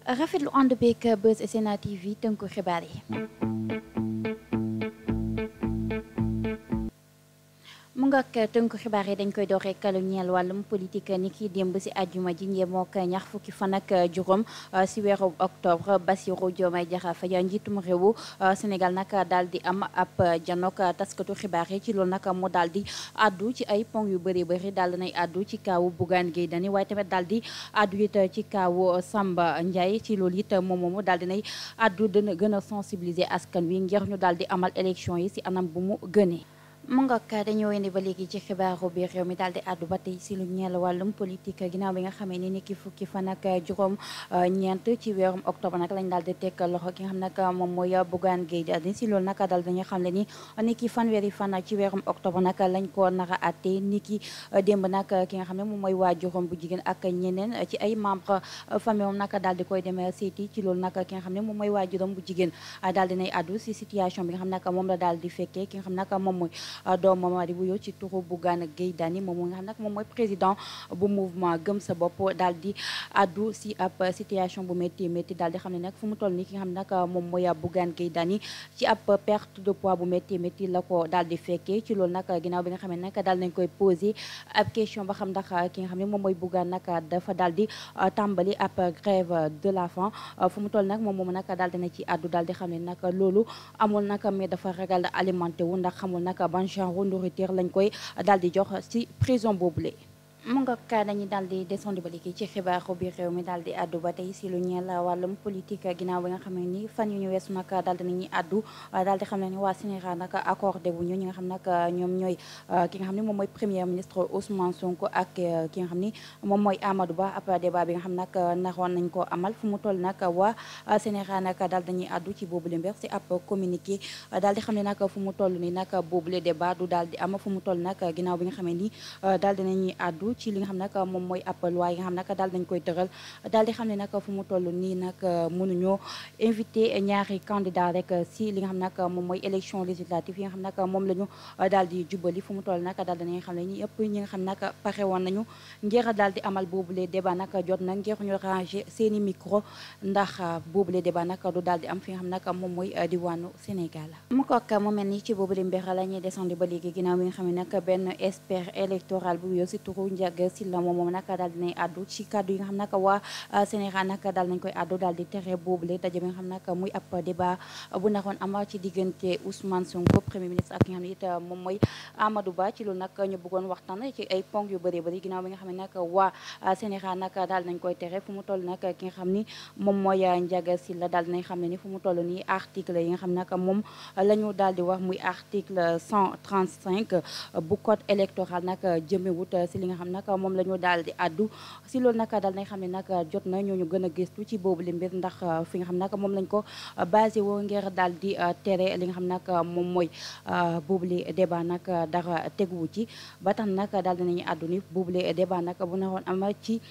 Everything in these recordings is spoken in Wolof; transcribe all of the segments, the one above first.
rafetlu ànd beeg Buzz SN TV tënku xibaar yi. mu nga ak tënku xibaar yi dañ koy door rek lu ñeel wàllum politique ni ki démb si àjjuma ji yemoo ak ñaar fukki fan ak juróom si weeru octobre Bassirou Diomaye Diakhar Faye njiitum réewu Sénégal nag daal di am ab janook taskatu xibaar yi ci loolu nag mu daal di addu ci ay ponk yu bëri daal dinay addu ci kaawu Bougane Gueye Dany waaye tamit daal di addu it ci kaawu Samba Ndiaye ci loolu it moom moomu daal dinay addu dana gën a sensibiliser askan wi ngir ñu daal di amal élection yi si anam bu mu gënee. mu nga ak dañoo wéndi ba léegi ci xibaaru biir réew mi daal di àddu ba tey si lu ñeel wàllum politique ginnaaw bi nga xamee ni ki fukki fan ak juróom ñeent ci weerum octobre nag lañ daal di teg loxo ki nga xam nag moom mooy Bougane Gueye Dany si loolu nag daal dañu xam ne ni ki fanweeri fan ci weerum octobre nag lañ ko nar a àtte ni ki démb nag ki nga xam ne moom mooy waajuram bu jigéen ak ñeneen ci ay membre famille moom nag daal di koy demee seeti ci loolu nag ki nga xam ne moom mooy waajuram bu jigéen daal dinay àddu si situation bi nga xam nag moom la daal di fekkee ki nga xam nag moom mooy doomam di wuyoo ci turu Bougane Gueye Dany moom nga xam nag moom mooy président bu mouvement gëm sa bopp daal di addu si ab situation bu métti daal di xam ne nag fu mu toll nii ki nga xam ne nag moom mooy Bougane Gueye Dany ci ab perte de poids bu métti la ko daal di fekkee ci loolu nag ginnaaw bi nga xam ne nag daal nañ koy posé ab question ba xam ndax ki nga xam ne moom mooy Bougane nag dafa daal di tàmbali ab grève de la faim fu mu toll nag moom nag daal dina ci addu daal di xam ne nag loolu amul nag mais dafa ragal alimenté wu ndax xamul nag ban genre nourriture lañ koy daal di jox ci prison boobule. mu nga ka dañuy daal di descendi ba léegi ci xibaaru biir réew mi daal di addu ba tey si lu ñeel wàllum politique ginnaaw bi nga xam ne ni fan yu ñu weesu nag daal dinañuy addu daal di xam ne ni waa Sénégal nag accordé wu ñu ñi nga xam nag ñoom ñooy ki nga xam ne moom mooy premier ministre Ousmane Sonko ak ki nga xam ni moom mooy Amadou Ba ab débat bi nga xam nag naroon nañ ko amal fu mu toll nag waa Sénégal nag daal dañuy addu ci boobule mbir si ab communiqué daal di xam ne nag fu mu toll ni nag boobule débat du daal di am fu mu toll nag ginnaaw bi nga xam ne ni daal dinañuy addu ci li nga xam nag moom mooy ab loi yi nga xam nag daal dañ koy tëral daal di xam ne nag fu mu toll nii nag mënuñoo invité ñaari candidat rek si li nga xam nag moom mooy élection législative yi nga xam nag moom la ñu daal di jubali fu mu toll nag daal dinañ xam ne ñi ëpp ñi nga xam nag pare woon nañu ngir daal di amal boobule débat nag jot na ngir ñu ranger seeni micro ndax boobule débat nag du daal di am fi nga xam nag moom mooy diwaanu Sénégal mu kook mu mel ni ci boobule mbir la ñuy descendi ba léegi ginnaaw bi nga xam ne nag benn expert électoral bu yow si turu Silla moom nag daal dinay addu ci kaddu yi nga xam nag waa Sénégal nag daal nañ koy addu daal di tere boobule daje bi nga xam nag muy ab débat bu naroon am ci diggante Ousmane Sonko premier ministre ak ki nga xam ne it moom mooy Amadou Ba ci loolu nag ñu bëggoon waxtaan ci ay ponk yu bëri ginnaaw bi nga xam ne nag waa Sénégal nag daal nañ koy tere fu mu toll nag ki nga xam ni moom mooy Ndiaga Sylla daal dinañ xam ne ni fu mu toll nii article yi nga xam nag moom la ñu daal di wax muy article 135 bu code électoral nag jëmewut si li nga xam nag moom la ñu daal di addu si loolu nag daal nañ xam ne nag jot na ñooñu gën a gëstu ci boobu li mbir ndax fi nga xam nag moom lañ ko basé woo ngir daal di tere li nga xam nag moom mooy boobu li débat nag dara teguwu ci ba tax nag daal dinañu addu ni boobu li débat nag bu naroon am ci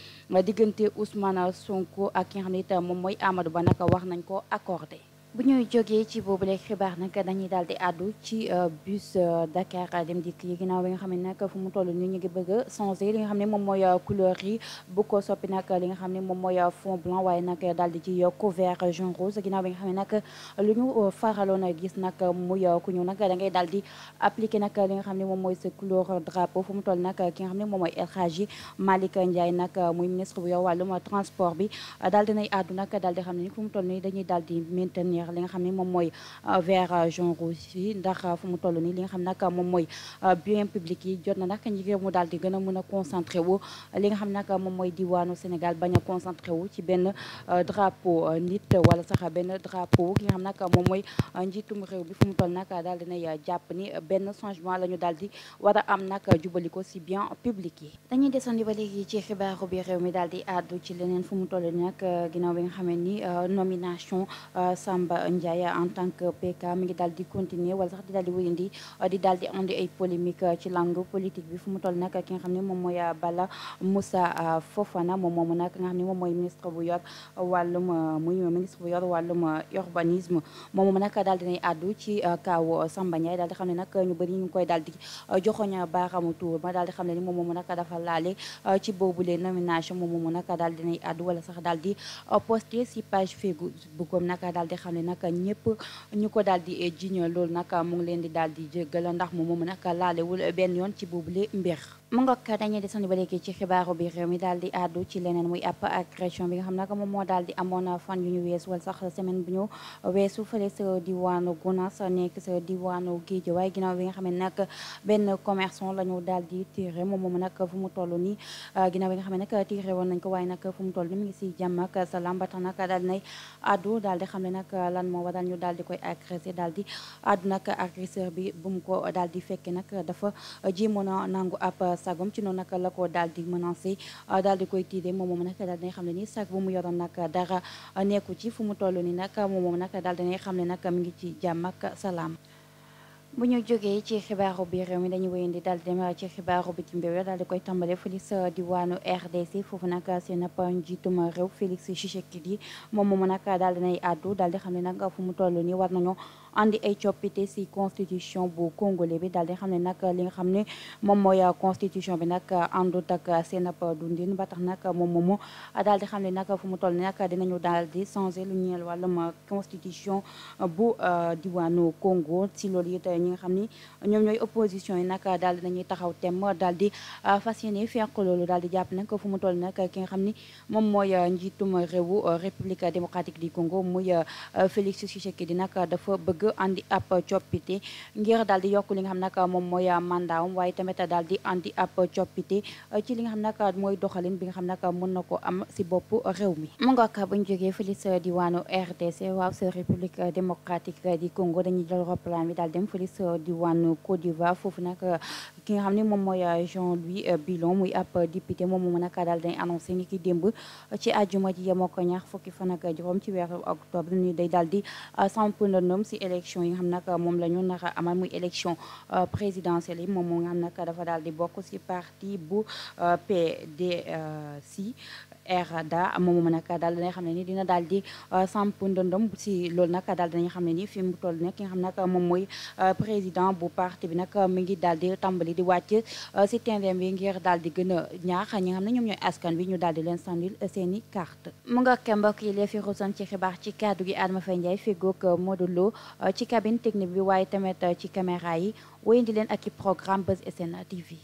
diggante Ousmane Sonko ak ki nga xam ne it moom mooy Amadou Ba nag wax nañ ko accordé. bu ñuy jógee ci boobule xibaar nag dañuy daal di àddu ci bus Dakar Dem Dikk yi ginnaaw bi nga xam ne nag fu mu toll nii ñu ngi bëgg a changé li nga xam ne moom mooy couleur yi bu ko soppi nag li nga xam ne moom mooy fond blanc waaye nag daal di ci couvert jaune rose ginnaaw bi nga xam ne nag lu ñu faraloon a gis nag muy ku ñëw nag da ngay daal di appliqué nag li nga xam ne moom mooy sa couleur drapeau fu mu toll nag ki nga xam ne moom mooy El Hadji Malick Ndiaye nag muy ministre bu yor wàllum transport bi daal dinay àddu nag daal di xam ne ni fu mu toll nii dañuy daal di maintenir li nga xam ne moom mooy vert jaune rouge yi ndax fu mu toll nii li nga xam nag moom mooy bien public yi jot na nag ngir mu daal di gën a mën a concentré wu li nga xam nag moom mooy diwaanu Sénégal bañ a concentré wu ci benn drapeau nit wala sax benn drapeau ki nga xam nag moom mooy njiitum réew bi fu mu toll nag daal dinay jàpp ni benn changement la ñu daal di war a am nag jubali ko si bien public yi. dañuy desandi ba léegi ci xibaaru bi réew mi daal di àddu ci leneen fu mu toll nii nag ginnaaw bi nga xamee ni nomination Samba Samba Ndiaye en tant que PK mi ngi daal di continuer wala sax di daal di wéyandi di daal di andi ay polémique ci langue politique bi fu mu toll nag ki nga xam ne moom mooy Bala Moussa Fofana moom moomu nag nga xam ne moom mooy ministre bu yor wàllum muy ministre bu yor wàllum urbanisme moom moomu nag daal dinay àddu ci kaw Samba Ndiaye daal di xam ne nag ñu bëri ñu ngi koy daal di joxoñ baaraamu tuur ma daal di xam ne ni moom moomu nag dafa laale ci boobule nomination moom moomu nag daal dinay àddu wala sax daal di posté si page Facebook nag daal di xam ne nag ñëpp ñu ko daal di jiñ loolu nag mu ngi leen di daal di jéggal ndax moom moomu nag laalewul benn yoon ci boobule mbir mu ngoog dañuy desandi ba léegi ci xibaaru bi réew mi daal di àddu ci leneen muy ab agression bi nga xam nag moom moo daal di amoon fan yu ñu weesu wala sax semaine bu ñu weesu fële sa diwaanu Gounass nekk sa diwaanu Guédiawaye ginnaaw bi nga xam ne nag benn commerçant la ñu daal di tiré moom moomu nag fu mu toll nii ginnaaw bi nga xam ne nag tiré woon nañ ko waaye nag fu mu toll nii mi ngi si jàmm ak salaam ba tax nag daal di nay àddu daal di xam ne nag lan moo waral ñu daal di koy agressé daal di àddu nag agresseur bi bu mu ko daal di fekkee nag dafa jéemoon a nangu ab sagom ci noonu nag la ko daal di menacé daal di koy tiidee moom moom nag daal dinay xam ne ni sag bu mu yoroon nag dara nekku ci fu mu toll ni nag moom moom nag daal dinay xam ne nag mi ngi ci jàmm ak salaam bu ñu jógee ci xibaaru bi réew mi dañuy wéyandi daal di dem ci xibaaru bitim réew daal di koy tàmbale fële sa diwaanu RDC foofu nag seen ab njiitum réew Félix Tshisekedi moom moomu nag daal dinay àddu daal di xam ne nag fu mu toll nii war nañoo andi ay coppite si constitution bu congolais bi daal di xam ne nag li nga xam ne moom mooy constitution bi nag àndut ak seen ab dundin ba tax nag moom moomu daal di xam ne nag fu mu toll nii nag dinañu daal di changer lu ñeel wàllum constitution bu diwaanu Congo si loolu it ñi nga xam ni ñoom ñooy opposition yi nag daal di nañuy taxaw tem daal di fas yéene fekk loolu daal di jàpp nag fu mu toll nag ki nga xam ni moom mooy njiitum réewu République démocratique du Congo muy Félix Tshisekedi nag dafa bëgg andi ab coppite ngir daal di yokk li nga xam nag moom mooy mandaawam waaye tamit daal di andi ab coppite ci li nga xam nag mooy doxalin bi nga xam nag mën na ko am si bopp réew mi mu nga ak bu ñu jógee fële sa diwaanu RDC waaw sa République démocratique du Congo dañuy jël roplaan bi daal dem fële sa diwaanu Côte d'Ivoire foofu nag ki nga xam ne moom mooy Jean-Louis Bilon muy ab député moom moom nag daal day annoncé ni ki démb ci àjjuma ji yemoo ko ñaar fukki fan ak juróom ci weeru octobre ni day daal di samp ndëndam si élection yi nga xam nag moom la ñu nar a amal muy élection présidentielle yi moom moo nga xam nag dafa daal di bokk si parti bu PDC RDA moom nag daal dinañ xam ne ni dina daal di samp ndëndam si loolu nag daal dinañ xam ne ni fi mu toll nag ki nga xam nag moom mooy président bu parti bi nag mi ngi daal di tàmbali di wàcc si terrain bi ngir daal di gën a ñaax ñi nga xam ne ñoom ñooy askan bi ñu daal di leen sànnil seen i carte mu nga ak mbokk yi lee fi ruusoon ci xibaar ci kaddu gi Adama Faye Ndiaye fegoog Modou Lo ci cabine technique bi waaye tamit ci caméra yi wéyandi leen ak i programme Buzz SN TV